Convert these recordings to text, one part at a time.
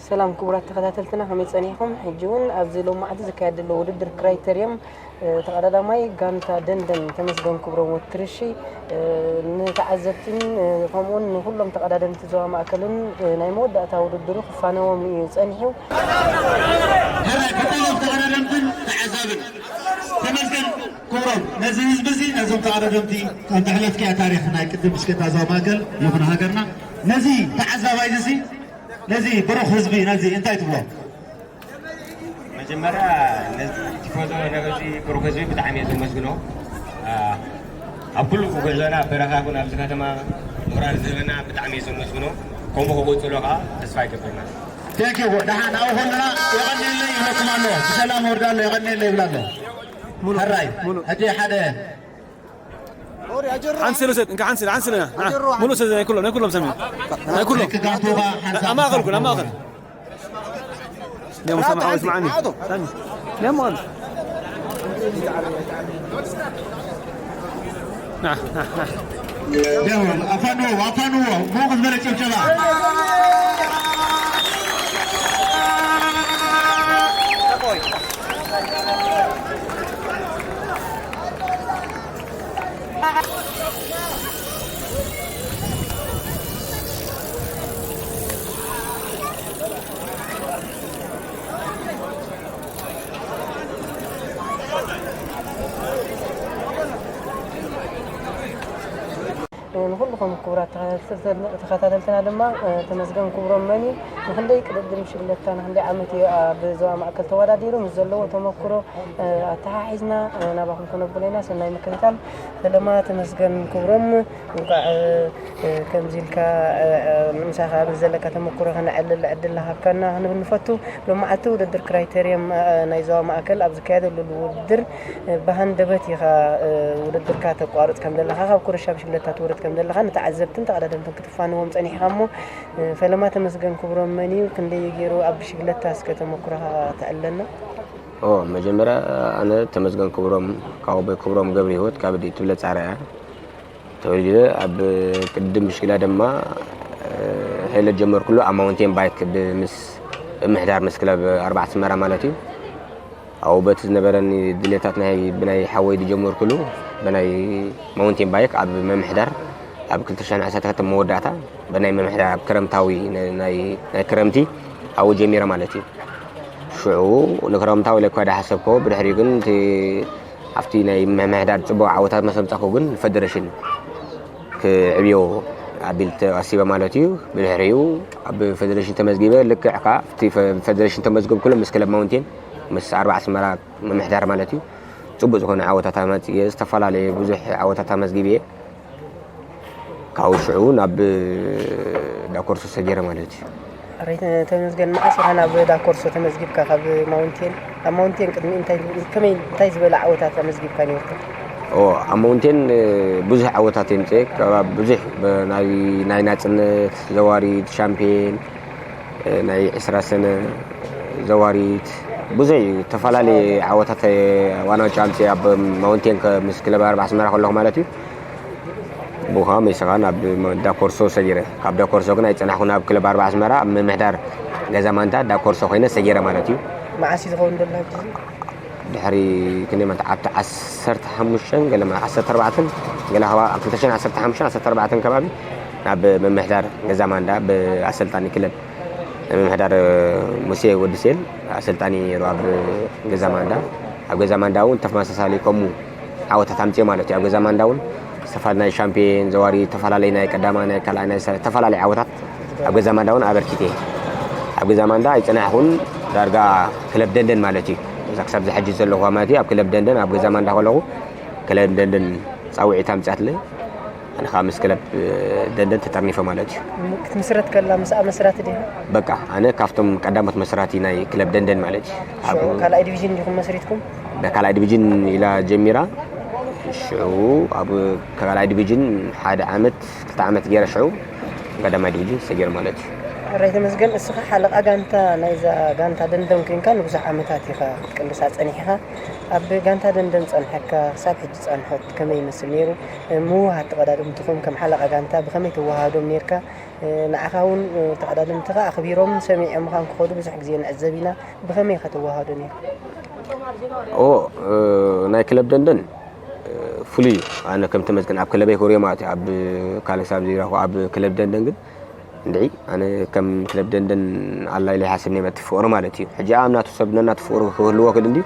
ሰላም ክቡራት ተኸታተልትና፣ ከመይ ጸኒሕኩም? ሕጂ እውን ኣብዚ ሎማዕቲ ዝካየድ ዘሎ ውድድር ክራይተርየም፣ እ፣ ተቐዳዳማይ ጋንታ ደንደን ተመስገን ክብሮም ወትርሺ፣ እ፣ ንተዓዘብትን፣ እ፣ ከምኡውን ንኹሎም ተቐዳደምቲ ዞባ ማእከልን፣ እ፣ ናይ መወዳእታ ውድድሩ ክፋነዎም እዩ ጸኒሑ። ሕራይ ብጠለብ ተቐዳደምትን ተዓዛብን ተመስገን ክብሮም፣ ነዚ ህዝቢ እዚ፣ ነዞም ተቐዳደምቲ፣ ከምቲ ሕለፍኪያ ታሪኽ ናይ ቅድም ብሽክለታ ዞባ ማእከል ይኹን ሃገርና፣ ነዚ ተዓዛባይ እዚ፣ ነዚ ብሩኽ ህዝቢ፣ ነዚ እንታይ ትብሎ? መጀመርያ ነዚ ቲፎዞ፣ ነዚ ብሩኽ ህዝቢ ብጣዕሚ እየ ዘመስግኖ። አ፣ ኣብ ኩሉ ጉዕዞና፣ ኣብ በረኻ ይኹን ኣብዚ ከተማ ምቕራር ዘለና ብጣዕሚ እየ ዘመስግኖ። ከምኡ ክቕጽሎ ከዓ ተስፋ ይገብርና። ቴንክ ዩ። ደሓን ኣብኡ ከለና የቐንየለይ ይብለኩም ኣሎ። ብሰላም ወርዳ ኣሎ፣ የቐንየለይ ይብል ኣሎ። ሙሉ፣ ሕራይ፣ ሙሉ። ሕጂ ሓደ ሓንስለ ውሰድ፣ እንካ ሓንስለ፣ ሓንስለ፣ ና፣ ና። ሙሉ ውሰድ፣ ናይ ኩሎም፣ ናይ ኩሎም ሰሚ። ናይ ኩሎም። ክጋንቶባ ሓንሳ ኣብ ማእኸል ኩን፣ ኣብ ማእኸል። ያ ሙሳ መሓመድ፣ ስማዕኒ። ሳሚ። ያ ሙሳ። ና፣ ና፣ ና። ደው፣ ኣፋንዎ፣ ኣፋንዎ። ሞቕ ዝበለ ጭብጨባ። ንኹልኹም ክቡራት ተኸታተልቲ-፣ ተኸታተልትና ድማ፣ እ፣ ተመስገን ክብሮም መን እዩ? ንክንደይ ቅድድም ብሽግለታ፣ ንክንደይ ዓመት እዩ ኣብ ዞባ ማእከል ተወዳዲሩ? ምስ ዘለዎ ተመክሮ፣ እ፣ ኣተሓሒዝና፣ እ፣ ናባኹም ከነብሎ ኢና። ሰናይ ምክትታል። ፈለማ ተመስገን ክብሮም፣ እንኳዕ፣ እ፣ እ፣ ከምዚ ኢልካ፣ እ፣ እ፣ ምሳኻ ምስ ዘለካ ተመክሮ ከነዕልል ዕድል ሃብካና ክንብል ንፈቱ። ሎማዓንቲ ውድድር ክራይቴርየም፣ እ፣ ናይ ዞባ ማእከል ኣብ ዝካየደሉ ውድድር፣ እ፣ ብሃንደበት ኢኻ፣ እ፣ ውድድርካ ተቋርጽ ከም ዘለኻ፣ ካብ ኩርሻ ብሽግለታ ትወርድ ከም ዘለኻ ንተዓዘብትን ተቐዳደምትን ክትፋንዎም ጸኒሕኻ እሞ፣ እ፣ ፈለማ ተመስገን ክብሮም መን እዩ? ክንደይ እዩ ገይሩ? ኣብ ብሽግለታ እስከ ተመክሮኻ ተዕልለና። ኦ፣ መጀመርያ ኣነ ተመስገን ክብሮም፣ ካብ ኣቦይ ክብሮም ገብረህይወት ካብ ዲ ትብለ ጻራ እያ። ተወሊደ ኣብ ቅድም ብሽክላ ድማ፣ እ፣ ሄለ ጀመርኩሉ ኣብ ማውንቴን ባይክ ብ-፣ ምስ ምምሕዳር ምስ ክለብ ኣርባዕተ ኣስመራ ማለት እዩ። ኣብኡ በቲ ዝነበረኒ ድሌታት ናይ፣ ብናይ ሓወይ ዝጀመርኩሉ ብናይ ማውንቴን ባይክ ኣብ ምምሕዳር ኣብ ክልተ ሽሕን ዓሰርተ ክልተን መወዳእታ ብናይ ምምሕዳር ኣብ ክረምታዊ ን-፣ ናይ፣ ናይ ክረምቲ ኣብኡ ጀሚረ ማለት እዩ። ሽዑ ንክረምታዊ ኢለ እኳ ዳሓሰብኮ፣ ብድሕሪኡ ግን እቲ ኣብቲ ናይ ምምሕዳር ጽቡቕ ዓወታት ምስ ኣምጻእኩ ግን ንፈደረሽን ክዕብዮ ኣቢል ተዋሲበ ማለት እዩ። ብድሕሪኡ ኣብ ፈደረሽን ተመዝጊበ፣ ልክዕ ከኣ ኣብቲ ፈ-፣ ፈደረሽን ተመዝገብኩሉ ምስ ክለብ ማውንቴን፣ ምስ ኣርባዕ ኣስመራ ምምሕዳር ማለት እዩ፣ ጽቡቕ ዝኾነ ዓወታት ኣመጽእ እየ። ዝተፈላለየ ብዙሕ ዓወታት ኣመዝጊበ እየ። ካብኡ ሽዑ ናብ ዳኮርሶ ሰጊረ ማለት እዩ። ኣረይ ተመስገን፣ መዓስ ኢኻ ናብ ዳኮርሶ ተመዝጊብካ ካብ ማውንቴን? ኣብ ማውንቴን ቅድሚ እንታይ፣ ከመይ፣ እንታይ ዝበለ ዓወታት ኣመዝጊብካ ነይርካ? ኦ፣ ኣብ ማውንቴን፣ እ፣ ብዙሕ ዓወታት የምጽእ። ካብ ብዙሕ፣ ብ-፣ ናይ፣ ናይ ናጽነት፣ ዘዋሪት፣ ሻምፒየን፣ እ፣ ናይ ዕስራ ሰነ ዘዋሪት፣ ብዙሕ እዩ። ዝተፈላለየ ዓወታት፣ እ፣ ዋና ዋንጫ ኣምጽእ ኣብ ማውንቴን ከ-፣ ምስ ክለብ ኣርባ ኣስመራ ከለኹ ማለት እዩ። ብኡ ከኣ መሲኻ ናብ ዳኮርሶ ሰጊረ። ካብ ዳኮርሶ ግን ኣይጸናሕኩን። ኣብ ክለብ ኣርባ ኣስመራ፣ ኣብ ምምሕዳር ገዛ ማንታ ዳኮርሶ ኮይነ ሰጊረ ማለት እዩ። መዓስ እዩ ዝኸውን ዘሎ ሕጂ? ድሕሪ ክንደይ ማለት፣ ኣብቲ ዓሰርተ ሓሙሽተን ገለ ማለት፣ ዓሰርተ ኣርባዕተን ገለ፣ ኣብ ክልተ ሽሕን ዓሰርተ ሓሙሽተን ዓሰርተ ኣርባዕተን ከባቢ ናብ ምምሕዳር ገዛ ማንዳ ብኣሰልጣኒ ክለብ ምምሕዳር ሙሴ ወድሴል ኣሰልጣኒ ነይሩ ኣብ ገዛ ማንዳ። ኣብ ገዛ ማንዳ እውን ተመሳሳሊ ከምኡ ዓወታት ኣምፅኦ ማለት እዩ። ኣብ ገዛ ማንዳ እውን ዝተፈላለዩ ናይ ሻምፒዮን ዘዋሪ ዝተፈላለዩ ናይ ቀዳማይ ናይ ካልኣይ ናይ ሳ-፣ ዝተፈላለዩ ዓወታት ኣብ ገዛ ማንዳ እውን ኣበርኪተ። ኣብ ገዛ ማንዳ ኣይፀናሕኩን፣ ዳርጋ ክለብ ደንደን ማለት እዩ። እዛ ክሳብ ዝሕጂ ዘለኹዋ ማለት እዩ። ኣብ ክለብ ደንደን ኣብ ገዛ ማንዳ ከለኹ ክለብ ደንደን ፃውዒት ኣምፅኣትለይ። ኣነ ከዓ ምስ ክለብ ደንደን ተጠርኒፈ ማለት እዩ። ክትምስረት ከላ ምስኣ መስራቲ ዲኻ? በቃ ኣነ ካብቶም ቀዳሞት መስራቲ ናይ ክለብ ደንደን ማለት እዩ። ሽዑ ኣብ ካልኣይ ዲቪዥን ዲኹም መስሪትኩም? ብካልኣይ ዲቪዥን ኢላ ጀሚራ። ሽዑ ኣብ ካልኣይ ዲቪዥን ሓደ ዓመት፣ ክልተ ዓመት ገይረ ሽዑ ቀዳማይ ዲቪዥን ሰጊረ ማለት እዩ። ሕራይ ተመስገን፣ እስኻ ሓለቓ ጋንታ ናይዛ ጋንታ ደንደን ኮይንካ ንብዙሕ ዓመታት ኢኻ ክትቅልሳ ጸኒሕኻ። ኣብ ጋንታ ደንደን ጸንሐካ ክሳብ ሕጂ ጸንሖት ከመይ ይመስል ነይሩ? ምውሃድ ተቐዳደምትኹም ከም ሓለቓ ጋንታ ብኸመይ ትወሃሃዶም ነይርካ? ንዓኻ እውን ተቐዳደምትኻ ኣኽቢሮም ሰሚዖምኻ እንክኸዱ ብዙሕ ግዜ ንዕዘብ ኢና። ብኸመይ ኢኻ ትወሃሃዶ ነይርካ? ኦ፣ ናይ ክለብ ደንደን ፍሉይ እዩ። ኣነ ከም ተመስገን ኣብ ክለበይ ክብርዮ ማለት እዩ። ኣብ ካልእ ክሳብ ዘይረኽቦ ኣብ ክለብ ደንደን ግን እንድዒ ኣነ ከም ክለብ ደንደን ኣላ ኢለ ይሓስብ ነይረ፣ እቲ ፍቕሪ ማለት እዩ። ሕጂ ኣብ ናቱ ሰብ ነናቱ ፍቕሪ ክህልዎ ክእል እንድዩ፣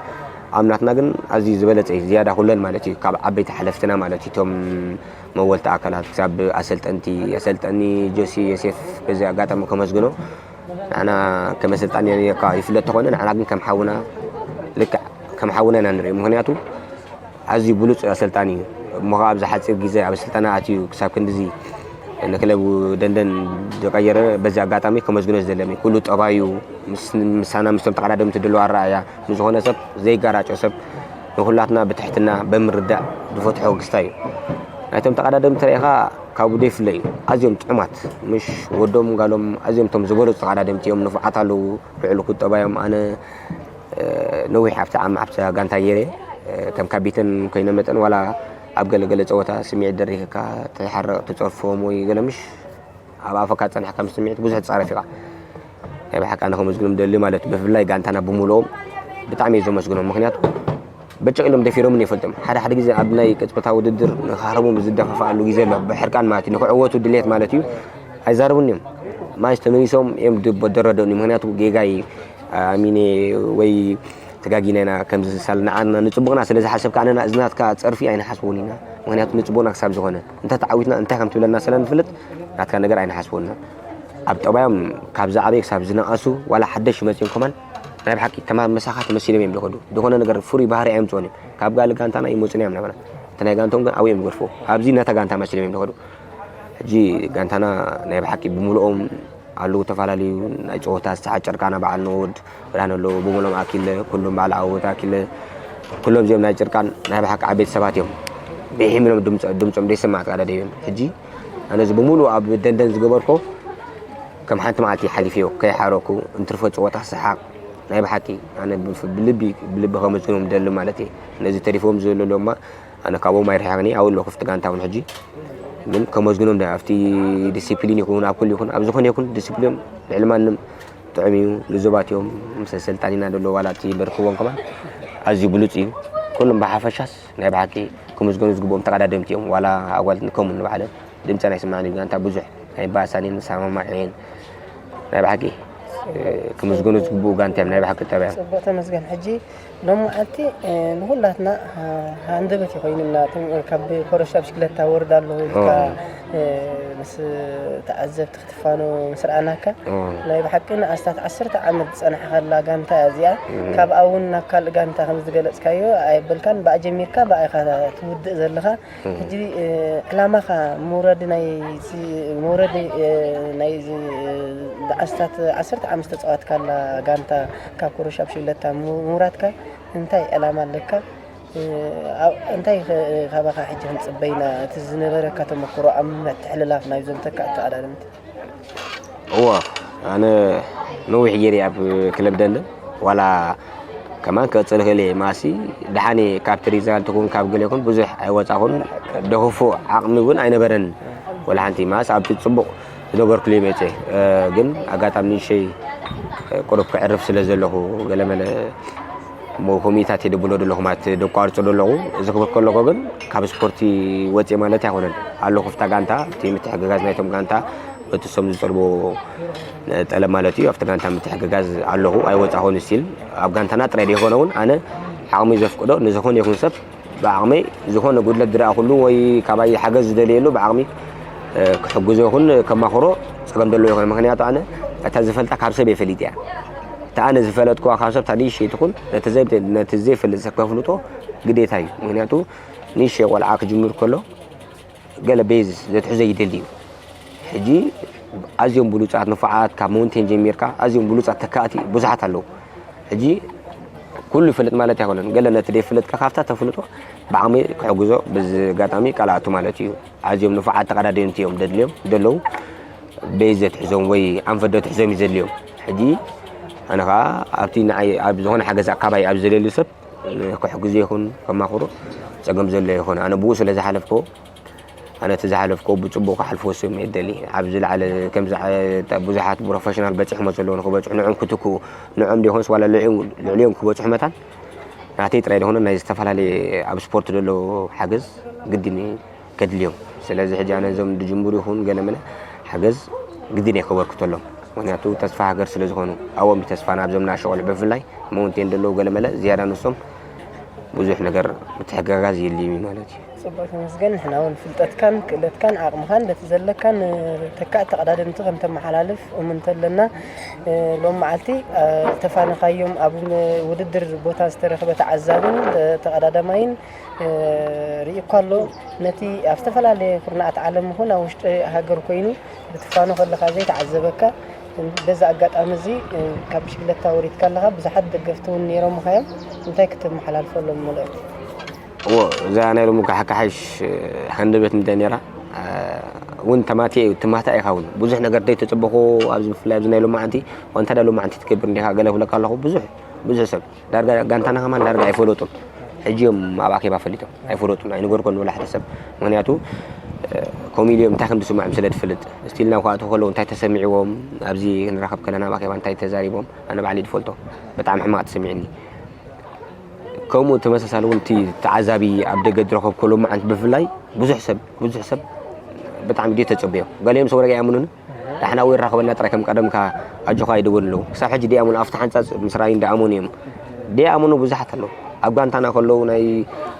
ኣብ ናትና ግን ኣዝዩ ዝበለጸ እዩ፣ ዝያዳ ኩለን ማለት እዩ፣ ካብ ዓበይቲ ሓለፍትና ማለት እዩ፣ እቶም መወልቲ ኣካላት ክሳብ ኣሰልጠንቲ፣ ኣሰልጠኒ ጆሲ ዮሴፍ በዚ ኣጋጣሚ ከመስግኖ። ንዓና ከም ኣሰልጣኒ እኳ ይፍለጥ ተኾነ፣ ንዓና ግን ከም ሓውና ልክዕ ከም ሓውና ኢና ንሪኦ። ምኽንያቱ ኣዝዩ ብሉጽ ኣሰልጣኒ እዩ። እሞ ኸዓ ኣብዚ ሓጺር ግዜ ኣብ ስልጠና ኣትዩ ክሳብ ክንድዚ ንክለብ ደንደን ዝቐየረ በዚ ኣጋጣሚ ከመስግኖ ዝደለኒ። ኩሉ ጠባዩ፣ ምስ-፣ ምሳና ምስቶም ተቐዳደምቲ ድልዋ ኣረኣእያ፣ ንዝኾነ ሰብ ዘይጋራጮ ሰብ፣ ንኹላትና ብትሕትና፣ ብምርዳእ ዝፈትሖ ክስታይ እዩ። ናይቶም ተቐዳደምቲ ተሪኢኻ ካብኡ ዘይፍለ እዩ። ኣዝዮም ጥዑማት፣ ምሽ ወዶም ጋሎም ኣዝዮም እቶም ዝበለጹ ተቐዳደምቲ እዮም። ንፉዓት ኣለዉ፣ ልዑል ቁጠባ እዮም። ኣነ፣ እ፣ ነዊሕ ኣብቲ ዓም-፣ ኣብታ ጋንታ ገይረ፣ እ፣ ከም ካፒተን ኮይነ መጠን ዋላ ኣብ ገለ ገለ ጸወታ ስምዒት ደሪኽካ ትሓርቕ፣ ትጸርፎም ወይ ገለ ምሽ ኣብ ኣፈካ ዝጸንሐካ ምስ ስምዒት ብዙሕ ትጻረፍ ኢኻ። ናይ ብሓቂ ኣነ ከመስግኖም ደሊ ማለት እዩ። ብፍላይ ጋንታና ብምልኦም ብጣዕሚ እየ ዘመስግኖም። ምኽንያቱ በጨቕ ኢሎም ደፊሮምኒ ይፈልጦም። ሓደ ሓደ ግዜ ኣብ ናይ ቅጽበታዊ ውድድር ንኻህረሞም ዝደፋፍኣሉ ግዜ ኣሎ። ብሕርቃን ማለት እዩ። ንክዕወቱ ድሌት ማለት እዩ። ኣይዛረቡን እዮም። ማይስ ተመሊሶም እዮም ድቦ-፣ ደረደኡኒ። ምኽንያቱ ጌጋይ ኣሚነ ወይ ተጋጊና ኢና ከምዚ ዝሳል ንዓና ንጽቡቕና ስለ ዝሓሰብካ ኣነና እዚ ናትካ ጸርፊ ኣይንሓስቦን ኢና። ምኽንያቱ ንጽቡቕና ክሳብ ዝኾነ እንተ ተዓዊትና እንታይ ከም ትብለና ስለ ንፍልጥ ናትካ ነገር ኣይንሓስቦን ኢና። ኣብ ጠባዮም ካብ ዝዓበዩ ክሳብ ዝነኣሱ ዋላ ሓደሽ መጺኦም ከማን ናይ ብሓቂ ተማ-፣ መሳኻ ተመሲሎም እዮም ዝኸዱ። ዝኾነ ነገር ፍሩይ ባህሪ ኣየምጽኦን እዮም። ካብ ጋል ጋንታና ይመጹና እዮም ናባና። እቲ ናይ ጋንቶም ግን ኣብኡ እዮም ዝገድፍዎ። ኣብዚ ነታ ጋንታ መሲሎም እዮም ዝኸዱ። ሕጂ ጋንታና ናይ ብሓቂ ብምልኦም ኣለዉ። ዝተፈላለዩ ናይ ጸወታ ሰዓት ጨርቃና በዓል ንወድ ብርሃን ኣለዉ፣ ብምሎም ኣኪለ፣ ኩሎም በዓል ዓወት ኣኪለ፣ ኩሎም እዚኦም ናይ ጭርቃን ናይ ብሓቂ ዓበይቲ ሰባት እዮም። ብሒም ኢሎም ድምጾ-፣ ድምጾም ዘይስማዕ ተቃዳደዮም። ሕጂ ኣነ እዚ ብምሉእ ኣብ ደንደን ዝገበርኮ ከም ሓንቲ መዓልቲ ሓሊፍዮ፣ ከይሓረኩ፣ እንትርፎ ጸወታ ሰሓቕ፣ ናይ ብሓቂ ኣነ ብፍ-፣ ብልቢ፣ ብልቢ ከመስግኖም ደሊ ማለት እየ። ነዚ ተሪፎም ዘለዉ ድማ ኣነ ካብኦም ኣይርሕቕን እየ፣ ኣብኡ ኣለኹ፣ ክፍቲ ጋንታ እውን ሕጂ። ግን ከመስግኖም ዳ-፣ ኣብቲ ዲሲፕሊን ይኹን፣ ኣብ ኩሉ ይኹን፣ ኣብ ዝኾነ ይኹን ዲሲፕሊን ልዕሊ ማንም ጥዑም እዩ። ልዙባት እዮም፣ ምስ ኣሰልጣኒና ደሎ ዋላ እቲ በርክቦም ከማን ኣዝዩ ብሉጽ እዩ። ኩሎም ብሓፈሻስ ናይ ብሓቂ ክምስገኑ ዝግብኦም ተቐዳደምቲ እዮም። ዋላ ኣጓል ከምኡ ንባዕለን ድምፀን ኣይስማዕን እዩ፣ ጋንታ ብዙሕ ኣይባእሳን እየን፣ ንሰማማዕ እየን። ናይ ብሓቂ፣ እ፣ ክምስገኑ ዝግብኡ ጋንታ እዮም፣ ናይ ብሓቂ ጠብያ። ጽቡቕ ተመስገን። ሕጂ ሎም መዓልቲ፣ እ፣ ንኹላትና፣ እ፣ ሃንደበት እዩ ኮይኑና። እቶም ካብ ኮረሻ ብሽክለታ ወርድ ኣለኹ ኢልካ፣ ኦ። እ፣ ምስ ተዓዘብቲ ክትፋኖ ምስ ረኣናካ፣ ኦ። ናይ ብሓቂ ንኣስታት ዓሰርተ ዓመት ዝጸናሕካላ ጋንታ እያ እዚኣ። እም። ካብኣ እውን ናብ ካልእ ጋንታ ከም ዝገለጽካዮ ኣየበልካን፣ ብኣ ጀሚርካ ብኣ ኢኻ ትውድእ ዘለኻ። እም። ሕጂ፣ እ፣ ዕላማኻ ምውረድ ናይዚ፣ ምውረድ፣ እ፣ ናይዚ፣ እ፣ ንኣስታት ዓሰርተ ዓመት ዝተጻወትካላ ጋንታ ካብ ኮረሻ ብሽክለታ ምው-፣ ምውራድካ እንታይ ዕላማ ኣለካ? እ፣ ኣብ፣ እንታይ ከ ካባኻ ሕጂ ክንጽበ ኢና? እቲ ዝነበረካ ተመክሮ ኣብ ምትሕልላፍ ናይዞም ተካእቲ ተቐዳደምቲ። እወ፣ ኣነ ነዊሕ ገይረ ኣብ ክለብ ደንደን፣ ዋላ ከማን ክቕጽል እኽእል እየ። ማሲ ደሓን እየ፣ ካብቲ ሪዛልት ይኹን ካብ ገለ ይኹን ብዙሕ ኣይወጻኹን፣ ደኽፎ ዓቕሚ እውን ኣይነበረን። ዋላ ሓንቲ ማስ ኣብቲ ጽቡቕ ዝነበርኩሉ እየ መጽየ። እ፣ ግን ኣጋጣሚ ንእሸይ፣ እ፣ ቁሩብ ከዕርፍ ስለ ዘለኹ ገለመለ እሞ ኮሚታት የደብሎ ዘለኹ ማለት ደቋርጾ ዘለኹ። እዚ ክብል ከለኹ ግን ካብ ስፖርቲ ወጽየ ማለት ኣይኮነን። ኣለኹ ኣብታ ጋንታ፣ እቲ ምትሕግጋዝ ናይቶም ጋንታ በቲ እሶም ዝጠልቦ ጠለብ ማለት እዩ። ኣብቲ ጋንታ ምትሕግጋዝ ኣለኹ፣ ኣይወጻኹን። ስቲል ኣብ ጋንታና ጥራይ ዘይኮነ እውን ኣነ ዓቕሚ ዘፍቅዶ ንዝኾነ ይኹን ሰብ ብዓቕመይ ዝኾነ ጉድለት ዝረኣኹሉ ወይ ካባይ ሓገዝ ዝደልየሉ ብዓቕሚ፣ እ፣ ክሕግዞ ይኹን ከማኽሮ ጸገም ዘለዎ ይኹን። ምኽንያቱ ኣነ እታ ዝፈልጣ ካብ ሰብ እየ ፈሊጠያ። እታ ኣነ ዝፈለጥኩዋ ካብ ሰብ እታ ንእሽተይ ትኹን ነቲ ዘይ-፣ ነቲ ዘይፈልጥ ሰብ ከፍልጦ ግዴታ እዩ። ምኽንያቱ ንእሽተይ ቆልዓ ክጅምር ከሎ ገለ ቤዝ ዘትሕዞ ይደሊ እዩ። ሕጂ ኣዝዮም ብሉጻት ንፉዓት ካብ ማውንቴን ጀሚርካ ኣዝዮም ብሉጻት ተካእቲ ብዙሓት ኣለዉ። ሕጂ ኩሉ ይፈልጥ ማለት ኣይኮነን። ገለ ነቲ ዘይፍለጥካ ካብታ ተፍልጦ ብዓቕሚ ክሕግዞ በዚ ኣጋጣሚ ቃል ኣቱ ማለት እዩ። ኣዝዮም ንፉዓት ተቐዳደምቲ እዮም ደድልዮም ደለዉ። ቤት ዘትሕዞም ወይ ኣንፈት ዘትሕዞም እዩ ዘድልዮም። ሕጂ ኣነ ከዓ ኣብቲ ንዓይ ኣብ ዝኾነ ሓገዝ ኣካባቢ ኣብ ዘድልየሉ ሰብ ክሕግዞ ይኹን ከማኽሮ ጸገም ዘሎ ይኹን። ኣነ ብኡ ስለ ዝሓለፍኮ ኣነ እቲ ዝሓለፍኮ ብጽቡቕ ክሓልፍዎ ስም የደሊ። ኣብ ዝለዓለ ከምዚ ዓ- ብዙሓት ፕሮፌሽናል በጺሖሞ ዘለዉ ንክበጽሑ ንዕኦም ክትክኡ ንዕኦም ደይኮንስ ዋላ ልዕሊኦም ልዕሊኦም ክበጽሑ መታን ናተይ ጥራይ ደይኮነ ናይ ዝተፈላለየ ኣብ ስፖርት ዘሎ ሓገዝ ግድን እዩ ከድልዮም። ስለዚ ሕጂ ኣነ እዞም ዝጅምሩ ይኹን ገለመለ ሓገዝ ግድን እየ ከበርክተሎም። ምክንያቱ ተስፋ ሃገር ስለ ዝኾኑ ኣብኦም ተስፋ ናብዞም ናሸቆልዑ ብፍላይ ማውንቴን ዘለዉ ገለመለ ዝያዳ ንሶም ብዙሕ ነገር ምትሕግጋዝ የድልዮም እዩ ማለት እዩ። ጽቡቅ ተመስገን። ንሕና እውን ፍልጠትካን ክእለትካን ዓቕምኻን በቲ ዘለካን ተካእ ተቐዳደምቲ ከም ተመሓላልፍ እሙን እንተለና ሎም መዓልቲ ዝተፋነኻዮም ኣብ ውድድር ቦታ ዝተረኽበ ተዓዛብን ተቐዳዳማይን ርኢ እኳ ኣሎ። ነቲ ኣብ ዝተፈላለየ ኩርናዓት ዓለም ይኹን ኣብ ውሽጢ ሃገር ኮይኑ ብትፋኖ ከለኻ ዘይተዓዘበካ በዚ ኣጋጣሚ እዚ ካብ ብሽግለታ ወሪድካ ኣለኻ። ብዙሓት ደገፍቲ እውን ነይሮምኻ እዮም። እንታይ ክትመሓላልፈሎም መልእኽቲ? እዎ፣ እዛ ናይ ሎሚ ካሓካሓሽ ሃንደበት እንታይ ነይራ እውን ተማትየ እዩ ትማታ ኢኻ እውን ብዙሕ ነገር ደይ ተፅበኹ ኣብዚ ብፍላይ ኣብዚ ናይ ሎማዓንቲ ወንታ ዳ ሎማዓንቲ ትገብር እንዲኻ ገለ ክብለካ ኣለኹ ብዙሕ ብዙሕ ሰብ ዳርጋ ጋንታና ከማን ዳርጋ ኣይፈለጡን። ሕጂ እዮም ኣብ ኣኼባ ፈሊጦም ኣይፈለጡን ኣይነገርኮን ወላ ሓደ ሰብ። ምክንያቱ ከምኡ ኢሉ እዮም እንታይ ከም ዝስምዖም ስለ ትፈልጥ ስቲል ናብ ክኣትዉ ከለዉ እንታይ ተሰሚዕዎም ኣብዚ ክንራኸብ ከለና ኣብ ኣኼባ እንታይ ተዛሪቦም ኣነ ባዕሊ ዝፈልጦ ብጣዕሚ ሕማቕ ተሰሚዕኒ። ከምኡ ተመሳሳሊ እውን እቲ ተዓዛቢ ኣብ ደገ ዝረኸብኮ ሎማዓንቲ ብፍላይ ብዙሕ ሰብ ብዙሕ ሰብ ብጣዕሚ ድዩ ተፀበዮ። ገሊኦም ሰብ ረጋ ይኣምኑኒ ዳሕና ወይ ይራኸበና ጥራይ ከም ቀደምካ ኣጆኻ ይደወሉ ኣለዉ። ክሳብ ሕጂ ድኣምኑ ኣብቲ ሓንፃፅ ምስ ራእዩን ድኣመኑ እዮም። ድኣምኑ ብዙሓት ኣለዉ። ኣብ ጋንታና ከለዉ ናይ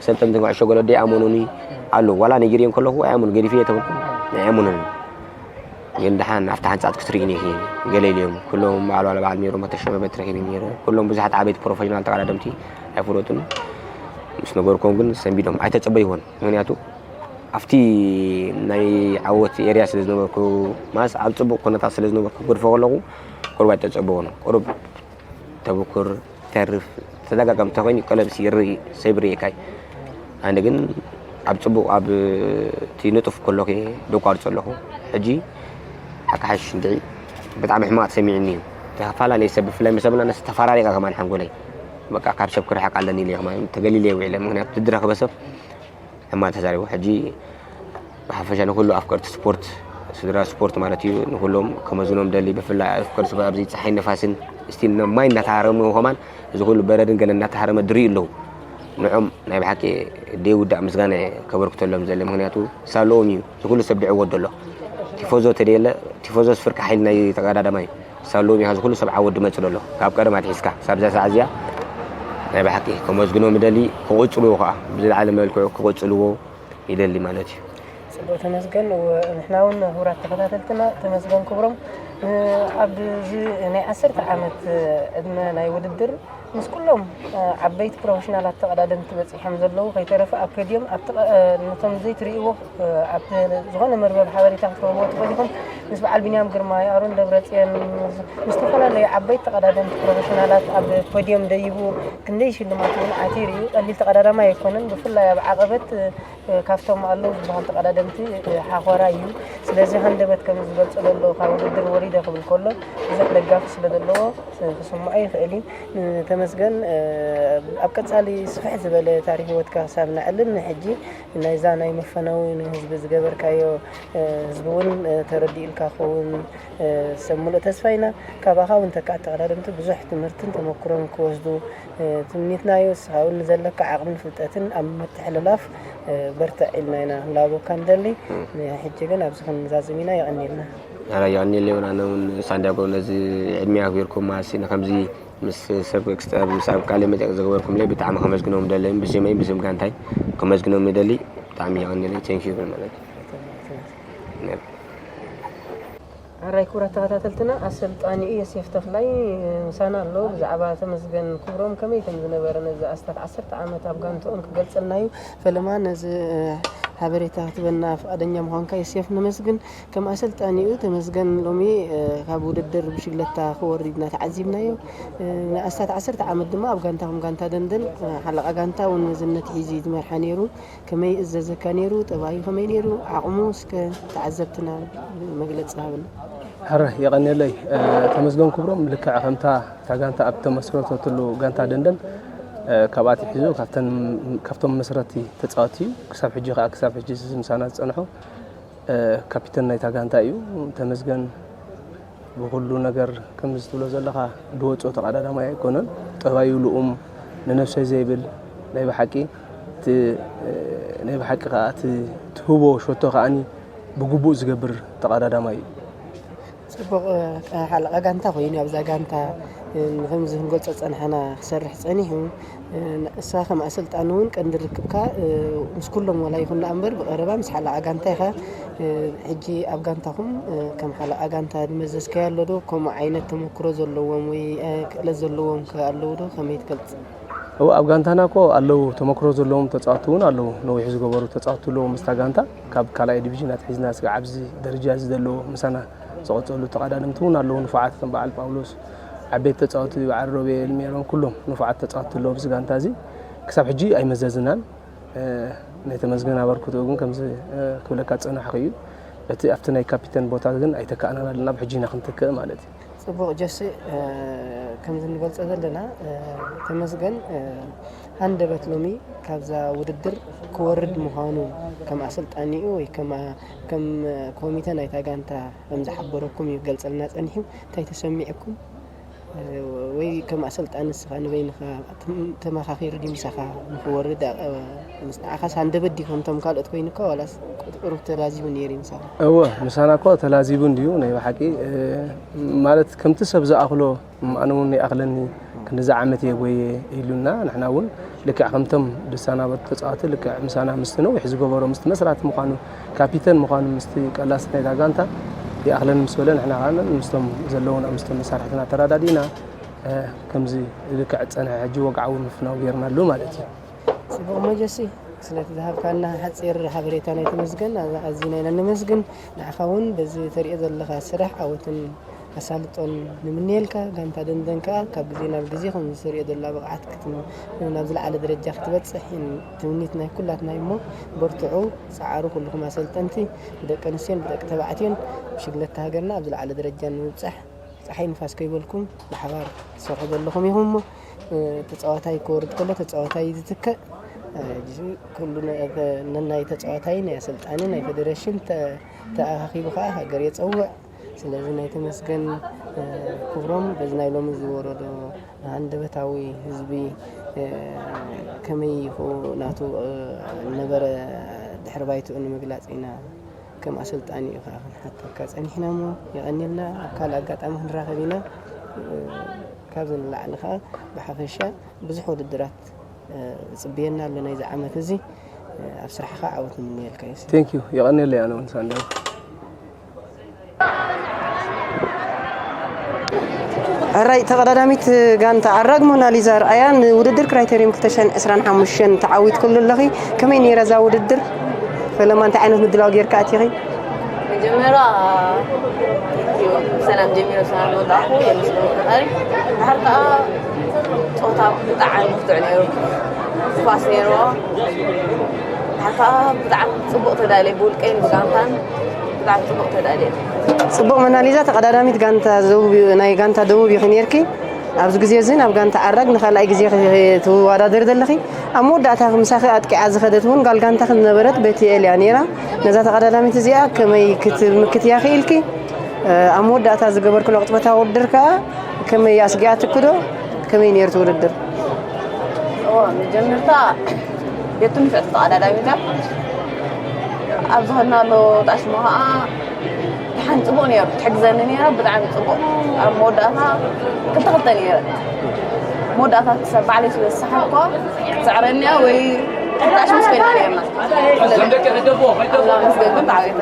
ሰልጠንቲ ኩዕሾ ገለ ድኣመኑኒ ኣለዉ። ዋላ ነጊርዮም ከለኹ ኣይኣምኑ ገዲፍየ ተበልኩ ኣይኣምኑን። ግን ደሓን ኣብቲ ሓንፃፅ ክትርእዩኒ ኢኺ ገለ ኢልዮም። ኩሎም በዓል ዋላ በዓል ሜሮን መተሸመ በትሪ ሂብኒ ነይረ። ኩሎም ብዙሓት ዓበይቲ ፕሮፌሽናል ተቐዳደምቲ ኣይፈለጡን። ምስ ነገርኩም ግን ሰንቢዶም ኣይተፀበይዎን። ምክንያቱ ኣብቲ ናይ ዓወት ኤርያ ስለ ዝነበርኩ ማስ ኣብ ፅቡቕ ኩነታት ስለ ዝነበርኩ ክገድፎ ከለኹ ቁሩብ ኣይተፀበዎን። ቁሩብ ተብኩር ተርፍ ተደጋጋሚ ተኮይኑ ቀለብሲ ይርኢ ሰብ ይርእየካ እዩ። ኣነ ግን ኣብ ፅቡቕ ኣብ እቲ ንጡፍ ከሎ ከ ደቋርፆ ኣለኹ። ሕጂ ሓካሓሽ እንድዒ ብጣዕሚ ሕማቕ ተሰሚዕኒ እዩ። ተፈላለየ ሰብ ብፍላይ መሰብና ነስ ተፈራሪቐ ከማን ሓንጎለይ በቃ ካብ ሰብ ክርሕቕ ኣለኒ ኢለ ከማን ተገሊለ ውዒለ። ምክንያቱ ዝድረኸበ ሰብ ሕማቕ ተዛሪቡ። ሕጂ ብሓፈሻ ንኩሉ ኣፍቀርቲ ስፖርት ስድራ ስፖርት ማለት እዩ ንኩሎም ከመዝኖም ደሊ ብፍላይ ኣፍቀርቲ ስፖርት ኣብዚ ፀሓይ ነፋስን ስቲል ማይ እናተሃረሙ ከማን እዚ ኩሉ በረድን ገለ እናተሃረመ ድርዩ ኣለዉ። ንዖም ናይ ብሓቂ ደይውዳእ ምስጋና እየ ከበርክተሎም ዘለ ምክንያቱ ሳለዎም እዩ እዚ ኩሉ ሰብ ድዕወት ዘሎ። ቲፎዞ ተደየለ ቲፎዞስ ፍርቂ ሓይሊ ናይ ተቀዳዳማይ ሳለዎም እዩ እዚ ኩሉ ሰብ ዓወት ድመፅ ዘሎ ካብ ቀደም ኣትሒዝካ ሳብ እዛ ሰዓት እዚኣ ናይ ብሓቂ ከመስግኖም ደሊ ክቕፅልዎ ከዓ ብዝለዓለ መልክዑ ክቕፅልዎ ይደሊ ማለት እዩ። ጽቡቅ ተመስገን። ንሕና እውን ክቡራት ተኸታተልትና ተመስገን ክብሮም ኣብዚ ናይ ዓሰርተ ዓመት ዕድመ ናይ ውድድር ምስ ኩሎም ዓበይቲ ፕሮፌሽናላት ተቐዳደምቲ በፂሖም ዘለዉ ከይተረፈ ኣብ ፖድዮም ኣብቲ ነቶም ዘይትርእይዎ ኣብ ዝኾነ መርበብ ሓበሬታ ክትረኽብዎ ትኽእል ኢኹም። ምስ በዓል ቢንያም ግርማይ፣ ኣሮን ደብረፅዮን ምስ ዝተፈላለዩ ዓበይቲ ተቐዳደምቲ ፕሮፌሽናላት ኣብ ፖድዮም ደይቡ ክንደይ ሽልማት እውን ኣትዩ ርእዩ። ቀሊል ተቐዳዳማይ ኣይኮነን። ብፍላይ ኣብ ዓቐበት ካብቶም ኣለዉ ዝበሃል ተቐዳደምቲ ሓኾራ እዩ። ስለዚ ሃንደበት ከም ዝገልጾ ዘሎ ካብ ውድድር ወሪደ ክብል ከሎ ብዙሕ ደጋፊ ስለ ዘለዎ ክስምዖ ይኽእል እዩ። ተመስገን ኣብ ቀጻሊ ስፍሕ ዝበለ ታሪክ ህይወትካ ክሳብ ነዕልል ንሕጂ ናይዛ ናይ መፈነዊ ንህዝቢ ዝገበርካዮ ህዝቢ እውን ተረዲኡልካ ክኸውን ሰብ ሙሉእ ተስፋ ኢና። ካባኻ እውን ተካእቲ ተቐዳደምቲ ብዙሕ ትምህርትን ተመክሮን ክወስዱ ትምኒትና እዩ። እስኻ እውን ንዘለካ ዓቕምን ፍልጠትን ኣብ ምትሕልላፍ በርትዕ ኢልና ኢና ክንላቦካ ንደሊ። ሕጂ ግን ኣብዚ ክንዛዝም ኢና። የቐኒልና። ኣረ የቐኒለይ እውን ኣነ እውን ሳንዲያጎ ነዚ ዕድሜ ኣኽቢርኩም ማሲ ንከምዚ ምስ ሰብ ክስጠብ ምስ ኣብ ቃለ መጠየቅ ዝገበርኩምለይ ብጣዕሚ ከመስግኖም ደለይም ብስመይ ብስም ጋንታይ ከመስግኖም ይደሊ። ብጣዕሚ የቐኒለይ። ቴንኪዩ ማለት ኣራይ ክቡራት ተኸታተልትና ኣሰልጣኒኡ ዮሴፍ ተኽላይ ምሳና ኣሎ። ብዛዕባ ተመስገን ክብሮም ከመይ ከም ዝነበረ ነዚ ኣስታት ዓሰርተ ዓመት ኣብ ጋንትኦም ክገልጸልና እዩ። ፈለማ ነዚ ሓበሬታ ክትበና ፍቓደኛ ምዃንካ ዮሴፍ ነመስግን። ከም ኣሰልጣኒኡ ተመስገን ሎሚ ካብ ውድድር ብሽግለታ ክወርድ ኢና ተዓዚብናዮ። ንኣስታት ዓሰርተ ዓመት ድማ ኣብ ጋንታኹም ጋንታ ደንደን ሓለቓ ጋንታ እውን መዝነት ሒዙ ዝመርሓ ነይሩ። ከመይ እዘዘካ ነይሩ? ጠባዩ ከመይ ነይሩ? ዓቕሙ እስከ ተዓዘብትና መግለፂ ሃብና። ሕረ የቐንየለይ። ተመስገን ክብሮም ልክዕ ከምታ እታ ጋንታ ኣብ ተመስረተትሉ ጋንታ ደንደን ካብ ኣትሒዙ ካብቶም መስረቲ ተፃወቲ እዩ። ክሳብ ሕጂ ከዓ ክሳብ ሕጂ ምሳና ዝፀንሑ ካፒተን ናይታ ጋንታ እዩ። ተመስገን ብኩሉ ነገር ከምዚ ትብሎ ዘለኻ ድወፅኦ ተቐዳዳማይ ኣይኮነን። ጠባዩ ልኡም፣ ንነብሰይ ዘይብል ናይ ብሓቂ ናይ ብሓቂ ከዓ ትህቦ ሸቶ ከዓኒ ብግቡእ ዝገብር ተቐዳዳማይ እዩ። ፅቡቕ ሓለቓ ጋንታ ኮይኑ ኣብዛ ጋንታ ንከምዚ ክንገልፆ ፀንሐና ክሰርሕ ፀኒሑ። ንሳ ከም ኣሰልጣኒ እውን ቀንዲ ርክብካ ምስ ኩሎም ዋላ ይኹን ደኣ እምበር ብቐረባ ምስ ሓለቓ ጋንታ ኢኻ። ሕጂ ኣብ ጋንታኹም ከም ሓለቓ ጋንታ ዝመዘዝካዮ ኣሎ ዶ? ከምኡ ዓይነት ተመክሮ ዘለዎም ወይ ክእለት ዘለዎም ከ ኣለዉ ዶ? ከመይ ትገልፅ? እወ፣ ኣብ ጋንታና እኮ ኣለዉ፣ ተመክሮ ዘለዎም ተፃወትቲ እውን ኣለዉ። ነዊሕ ዝገበሩ ተፃወትቲ ኣለዉ ምስታ ጋንታ። ካብ ካልኣይ ዲቪዥን ኣትሒዝና እስከ ኣብዚ ደረጃ እዚ ዘለዉ ምሳና ዝቐፀሉ ተቐዳደምቲ እውን ኣለዉ። ንፉዓት ከም በዓል ጳውሎስ፣ ዓበይቲ ተፃወትቲ በዓል ሮቤል፣ ሜሮን፣ ኩሎም ንፉዓት ተፃወትቲ ኣለዉ ኣብዚ ጋንታ እዚ። ክሳብ ሕጂ ኣይመዘዝናን። ናይ ተመስገን ኣበርክትኡ ግን ከምዚ ክብለካ ዝፀናሕኩ እዩ። በቲ ኣብቲ ናይ ካፒተን ቦታ ግን ኣይተካእናን ኣለና፣ ብሕጂ ኢና ክንተክእ ማለት እዩ። ፅቡቕ ጀሲ፣ ከምዚ ንገልፆ ዘለና ተመስገን ሃንደበት ሎሚ ካብዛ ውድድር ክወርድ ምዃኑ ከም ኣሰልጣኒኡ ወይ ከም ኮሚተ ናይታ ጋንታ ከም ዝሓበረኩም እዩ ክገልፀልና ፀኒሑ። እንታይ ተሰሚዕኩም? ወይ ከም ኣሰልጣኒ ንስኻ ንበይንኻ ተመኻኺሩ ድዩ ምሳኻ ንኽወርድ? ምስ ንዓኻስ ሃንደበት ድዩ ከምቶም ካልኦት ኮይኑካ ዋላስ ቁሩብ ተላዚቡ ነይሩ እዩ ምሳኻ? እወ፣ ምሳና እኮ ተላዚቡ እንድዩ ናይ ብሓቂ። ማለት ከምቲ ሰብ ዝኣኽሎ ኣነ እውን ይኣኽለኒ። ክንድዚ ዓመት እየ ጎየ ኢሉና፣ ንሕና እውን ልክዕ ከምቶም ድሳናበት ተፃወቲ ልክዕ ምሳና ምስቲ ነዊሕ ዝገበሮ ምስቲ መስራቲ ምዃኑ ካፒተን ምዃኑ ምስቲ ቀላሲ ናይታ ጋንታ ይኣኽለኒ ምስ በለ ንሕና ከዓ ምስቶም ዘለውና ምስቶም መሳርሕትና ተረዳዲእና ከምዚ ልክዕ ዝፀንሐ ሕጂ ወግዓዊ ምፍናው ጌርናሉ ማለት እዩ። ፅቡቕ መጀሲ ስለቲ ዝሃብካና ሓፂር ሓበሬታ ናይ ተመስገን ኣዚና ኢና ነመስግን። ንዓኻ እውን በዚ ተሪኦ ዘለኻ ስራሕ ዓወትን ኣሳልጦን ንምንየልካ። ጋንታ ደንደን ከዓ ካብ ግዜ ናብ ግዜ ከም ዝተሪኦ ዘላ ብቕዓት ናብ ዝለዓለ ደረጃ ክትበፅሕ ትምኒት ናይ ኩላትና እዩ። እሞ በርትዑ፣ ፀዓሩ። ኩልኹም ኣሰልጠንቲ ብደቂ ኣንስትዮን ብደቂ ተባዕትዮን ብሽግለታ ሃገርና ኣብ ዝለዓለ ደረጃ ንምብፃሕ ፀሓይ ንፋስ ከይበልኩም ብሓባር ትሰርሑ ዘለኹም ኢኹም። እሞ ተፃዋታይ ክወርድ ከሎ ተፃዋታይ እዩ ዝትከእ። ኩሉ ነናይ ተፃዋታይ ናይ ኣሰልጣኒ ናይ ፌደሬሽን ተኣኻኺቡ ከዓ ሃገር የፀውዕ። ስለዚ ናይ ተመስገን ክብሮም በዚ ናይ ሎሚ ዝወረዶ ሃንደበታዊ ህዝቢ ከመይ ኢኹ ናቱ ነበረ ድሕሪ ባይትኡ ንምግላፅ ኢና ከም ኣሰልጣኒ እዩ ከዓ ክንሓተካ ፀኒሕና። እሞ የቐንየልና። ኣብ ካልእ ኣጋጣሚ ክንራኸብ ኢና። ካብዚ ንላዕሊ ከዓ ብሓፈሻ ብዙሕ ውድድራት ዝፅብየና ኣሎ ናይዚ ዓመት እዚ። ኣብ ስራሕኻ ዓወት ንምንየልካ እዩ። Thank you። የቐንየለይ ኣነ እውን ሳንዳይ። ሕራይ ተቐዳዳሚት ጋንታ ዓራግ ሞናሊዛ ኣርኣያ ንውድድር ክራይቴርዮም ክልተ ሽሕን ዕስራን ሓሙሽተን ተዓዊትክሉ ኣለኺ። ከመይ ነይራ እዛ ውድድር? ፈለማ እንታይ ዓይነት ምድላው ጌርካ ኣቲኺ? መጀመርያ ብሰላም ጀሚረ ብሰላም ዝወዳእኹ የመስግን ፈጣሪ። ድሓር ከዓ ፆታ ብጣዕሚ ብርቱዕ ነይሩ። ትፋስ ነይርዎ። ድሓር ከዓ ብጣዕሚ ፅቡቕ ተዳልየ ብውልቀይን ብጋንታን ብጣዕሚ ፅቡቕ ተዳልየ። ፅቡቕ መናሊዛ ተቐዳዳሚት ጋንታ ደቡብ ናይ ጋንታ ደቡብ ኢኺ ነይርኪ። ኣብዚ ግዜ እዚ ናብ ጋንታ ዓራግ ንኻልኣይ ግዜ ትወዳደሪ ዘለኺ። ኣብ መወዳእታ ምሳኺ ኣጥቂዓ ዝኸደት እውን ጓል ጋንታኺ ዝነበረት ቤትኤል እያ ነይራ። ነዛ ተቐዳዳሚት እዚኣ ከመይ ክትምክትያ ክኢልኪ? ኣብ መወዳእታ ዝገበርክሎ ቅጽበታዊ ውድድር ከኣ ከመይ ኣስጊኣትኪ ዶ? ከመይ ነይሩ እቲ ውድድር? እዎ፣ መጀመርታ ቤቱ ንፍዕቲ ተቐዳዳሚት እያ። ኣብ ዝኸድናሉ ጣሽሞ ከኣ ደሓን ጽቡቕ ነይሩ። ትሕግዘኒ ነይራ፣ ብጣዕሚ ጽቡቕ። ኣብ መወዳእታ ክልተ ክልተ ነይረ። መወዳእታ ክሳብ ባዕለይ ስለ ዝሰሓብኳ ክትስዕረኒ እያ ወይ ክትጣሽምስ ኮይና ነይርና። ስለዚ ኣምላኽ ይመስገን ግን ተዓዊትና።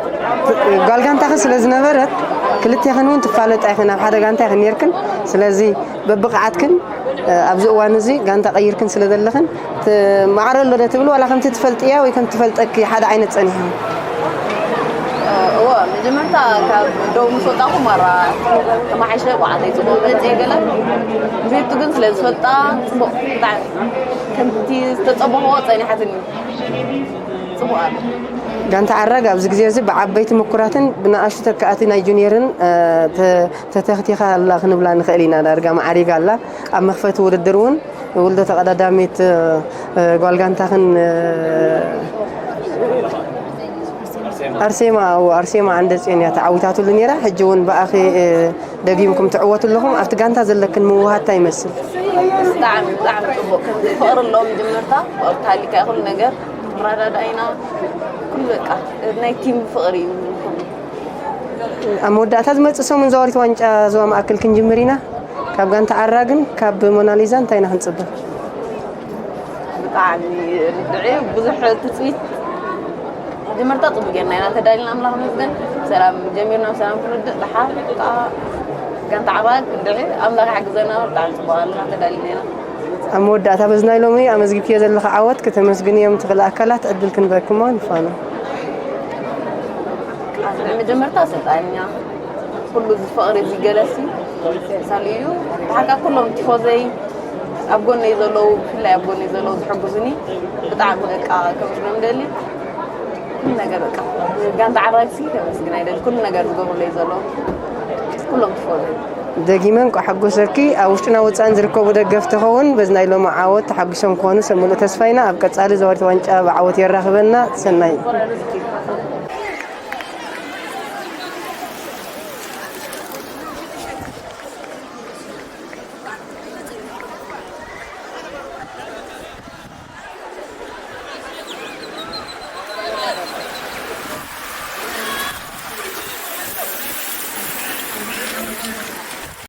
ጓል ጋንታኺ ስለ ዝነበረት ክልቴኽን እውን ትፋለጣ ኢኽን፣ ኣብ ሓደ ጋንታ ኢኽን ነይርክን። ስለዚ በብቕዓትክን ኣብዚ እዋን እዚ ጋንታ ቀይርክን ስለ ዘለኽን፣ ማዕረ ኣሎ ዶ ትብል፣ ዋላ ከምቲ ትፈልጥያ ወይ ከምቲ ትፈልጠኪ ሓደ ዓይነት ጸኒሑ? እዎ፣ መጀመርታ ካብ ደው ምስ ወጣኹ ማራ ተማሓሸ፣ ባዕለይ ጽቡቕ መጽየ ገለ። ቤቱ ግን ስለ ዝፈልጣ ጽቡቕ፣ ብጣዕሚ ከምቲ ዝተጸበኽዎ ጸኒሓትኒ። ጽቡቕ ኣሎ። ጋንታ ዓራግ ኣብዚ ግዜ እዚ ብዓበይቲ ምኩራትን ብንኣሽቱ ተካእቲ ናይ ጁኒየርን ተተኽቲኻ ኣላ ክንብላ ንኽእል ኢና። ዳርጋ ማዕሪጋ ኣላ። ኣብ መኽፈቲ ውድድር እውን ውልዶ ተቐዳዳሚት ጓል ጋንታኽን ኣርሴማ፣ ኣርሴማ ዓንደፅዮን እያ ተዓዊታትሉ ነይራ። ሕጂ እውን ብኣኺ ደጊምኩም ትዕወቱ ኣለኹም። ኣብቲ ጋንታ ዘለክን ምውሃት እንታይ ይመስል? ብጣዕሚ ብጣዕሚ ፅቡቅ። ከምዚ ፍቅሪ ኣለዎ። መጀመርታ ፍቅሪ ተሃሊካ ኩሉ ነገር ንረዳዳእ ኢና። ኩሉ በቃ ናይ ቲም ፍቅሪ እዩ። ኣብ መወዳእታ ዝመፅእ ሰሙን ዛወሪት ዋንጫ ዞባ ማእከል ክንጅምር ኢና። ካብ ጋንታ ዓራግን ካብ ሞናሊዛ እንታይ ኢና ክንፅበ? ብጣዕሚ ርድዒ ብዙሕ ትፅቢት። መጀመርታ ፅቡቅ ጌርና ኢና ተዳሊና፣ ኣምላኽ ይመስገን። ብሰላም ጀሚርና ብሰላም ክንውድእ፣ ደሓር ከዓ ጋንታ ዓራግ ርድዒ ኣምላኽ ይሓግዘና። ብጣዕሚ ፅቡቅ ኣለና ተዳሊና ኢና። ኣብ መወዳእታ በዚ ናይ ሎሚ ኣመዝጊብክዮ ዘለኻ ዓወት ከተመስግንዮም ትኽእላ ኣካላት ዕድል ክንበክሞ ንፋኖ። መጀመርታ ኣሰልጣኛ ኩሉ እዚ ፍቕሪ እዚ ገለሲ ሳሉ እዩ። ብሓካ ኩሎም ቲፎዘይ ኣብ ጎነይ ዘለዉ፣ ብፍላይ ኣብ ጎነይ ዘለዉ ዝሕግዙኒ ብጣዕሚ በቃ ከመስግኖም ደሊ። ኩሉ ነገር በቃ ጋንታ ዓራግሲ ከመስግን ኣይደሊ። ኩሉ ነገር ዝገብሩለይ ዘለዉ ኩሎም ቲፎዘይ። ደጊመ እንቋዕ ሓጎሰኪ። ኣብ ውሽጥና ወፃእን ዝርከቡ ደገፍቲ ኸውን በዚ ናይ ሎሚ ዓወት ተሓጒሶም ክኾኑ ሰብ ምሉእ ተስፋ ኢና። ኣብ ቀፃሊ ዘወርት ዋንጫ ብዓወት የራኽበና። ሰናይ።